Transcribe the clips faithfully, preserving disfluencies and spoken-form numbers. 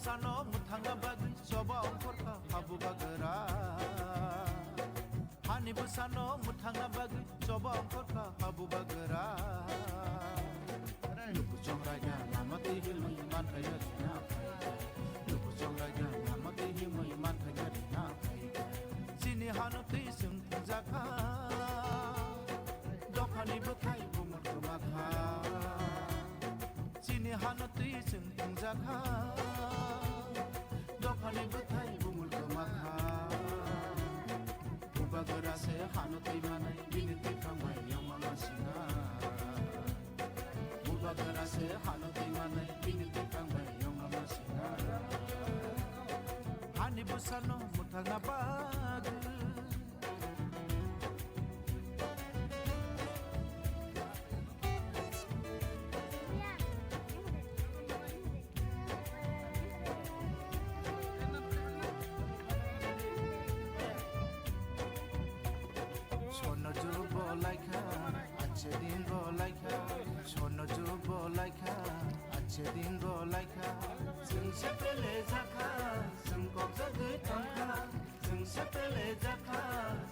Sano mwthangna bagwi choba ongkhorkha habu bagra. Hani bwsano mwthangna bagwi choba ongkhorkha habu bagra. Luku chongraida lama twi himwi manthai gari na phaikha. Luku chongraida lama twi himwi manthai gari na phaikha. Chini hano twi chwng thwngjakha. Dophani bwthai bumul kwmakha. Chini hano twi chwng thwngjakha. Dophani bwthai bumul kwmakha. Bubagra se hano twi manai bini twi thangbai yongma masinga. Bubagra se hano twi manai bini twi thangbai yongma masinga. Hani bwsano mwthangna bagwi. Sonna juruk bo laikha, achhe din bo laikha, sonna juruk bo laikha, achhe din bo laikha. Chwng se pele jakha, chwng kok jagwi tongkha. Chwng se pele jakha,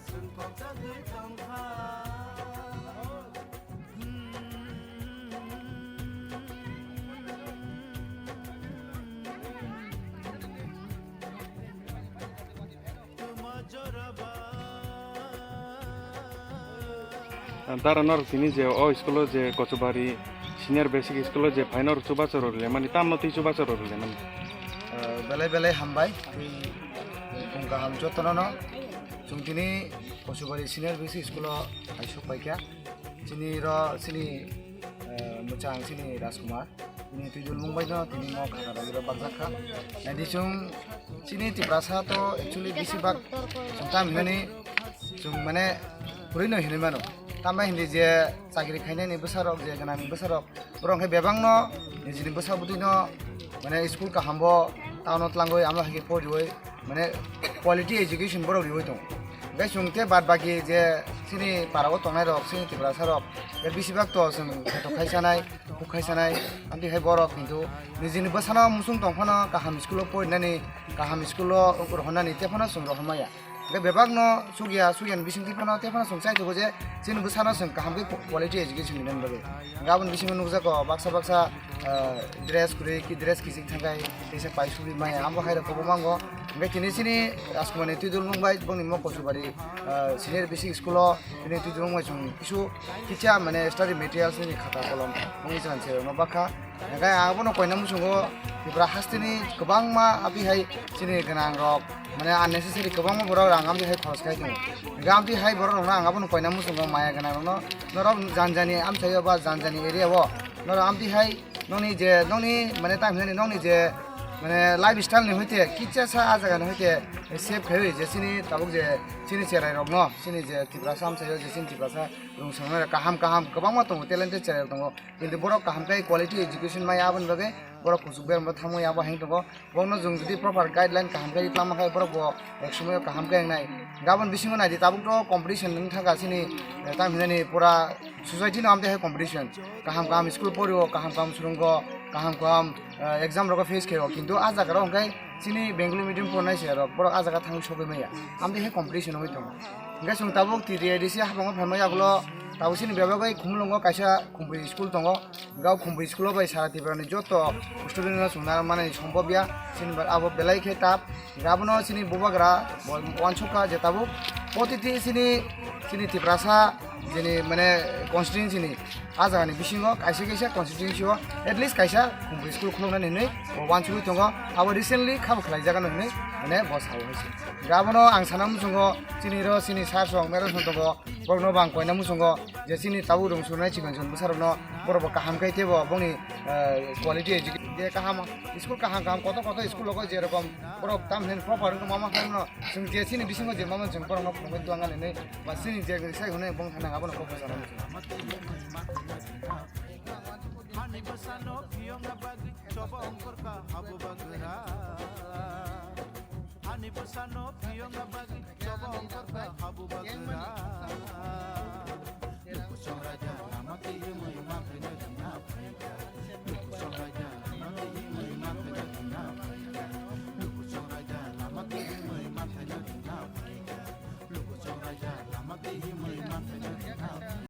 chwng kok jagwi tongkha. Dara norok tini je o school o je Kochubari Senior Basic School o je phaino chubachu rwrwlemani, tamno twi chubachu rwrwlemani. Ah, belai belai hambai. Tei bung kaham jotono no. Chwng tini Kochubari Senior Basic School o kaisok paikha. Chini ro chini, eh, mwchang chini Rajkumar. Tini twi dulmung bai no tini mo khaka rok ro bakjak kha. Nadi chwng chini Tiprasa to actually bisi bak chwng tam hinani chwng mane puri no hinwi mano. Tambai hindi je chakri khainani bwsarok je gwnangni bwsarok borok khe bebakno nijini bwsa bwtwino mane school kahambo town-o tlangwi amo hai khe poriwi mane quality education borok riwi tongo. Hwnkhe chwng tei bad baki je chini parao tongnairok chini Tiprasarok bebak to chwng kheto khai sanai, huk khai sanai, amtwi hai borok kintu nijini bwsano muchung tong phano kaham school-o porinani, kaham school-o rohornani tei phano chwng rohormaya. Hwnkhe bebakno sugya, sugyani bisingtwi phano tei phano chwng chai tongo je chini bwsano chwng kaham khe quality education rinani bagwi. Hwnkhe aboni bisingo nukjago baksa baksa, ah, dress kwrwi ki dress kichik thangkhai teisa pai sugwi maya amo hai rok kwbangma wngo. Hwnkhe tini chini Rajkumarni twi dulmung bai bongni mo Kochubari, ah, senior basic school-o tini twi dulmung bai chwng kisu teacher mane study materials ni khata kolom bongni chwng se rokno bakha. Hwnkhe ang abono koina muchungo Tripura hasteni kwbangma abihai chini gwnangrok, mane unnecessary kwbangma borok rang amtwi hai khoros khai tongo. Hwnkhe amtwi hai borok rokno ang abono koina muchungo maya gwnangrokno norok janjani amchaio ba janjani area o norok amtwi hai nokni je nokni mane tamo hinani nokni je mane lifestyle ni hoite kichasa ah jaga ni hoite save khaiwi je chini tabuk je chini cherai rokno chini je Tiprasa amchaio je chini Tiprasa rung swngnai kaham kaham kwbangma tongo, talented cherai rok tongo. Kintu borok kaham khe quality education maya aboni bagwi borok kuchuk berma thangwi abo hang tongo. Borokno chwng jodi proper guideline kaham khe ri tamo khe borok bo ek somoyo kaham khe wngnai. Gabon bisingo naidi tabuk to competition wng thangkha chini, eh, tamo hinani pura society no amtwi hai competition. Kaham kaham school porio, kaham kaham swrwngo, kaham kaham, eh, exam rogo face khaio. Kintu ah jaga rok hwnkhe chini Bengali medium pornai se rok borok ah jaga thangwi sogwi maya. Amtwi hai competition wngwi tongo. Hwnkhe chwng tabuk T T A D C habango phaima yagulo tabuk chini bebagwi Khumulwngo kaisa Khumpui school tongo. Gao Khumpui school bai sara Tripura ni joto student no chwng nang mani sombhob ya. Chini abo belai khe tap. Abono chini bubagra bo uansukha je tabuk protiti chini, chini Tiprasa jini mane constituency ni ah jaga ni bisingo kaisa kaisa constituency o at least kaisa Khumpui school khuluknani hinwi bo uansugwi tongo. Abo recently khabo khlai jagano hinwi mane bo sao hai se. Abono ang sana muchungo chini ro chini sir song mero song tongo. Borokno bo ang koina muchungo je chini tabuk rung surnai chikon chikon bwsarokno borok bo kaham khe teibo bongni, eh, quality education je kaham school kaham kaham kotor kotor school rogo je rokom borok tam hin proper wngkha mama khe no chwng je chini bisingo je mama chwng borokno phunugwi tuang ani hinwi ba chini je sai hwnwi bong thana abono kok sana muchungo. Hani bwsano phiyokna bagwi choba ongkhorkha habu bagra. Hani bwsano phiyokna bagwi choba ongkhorkha habu bagra. Luku chongraida lama tiyumwi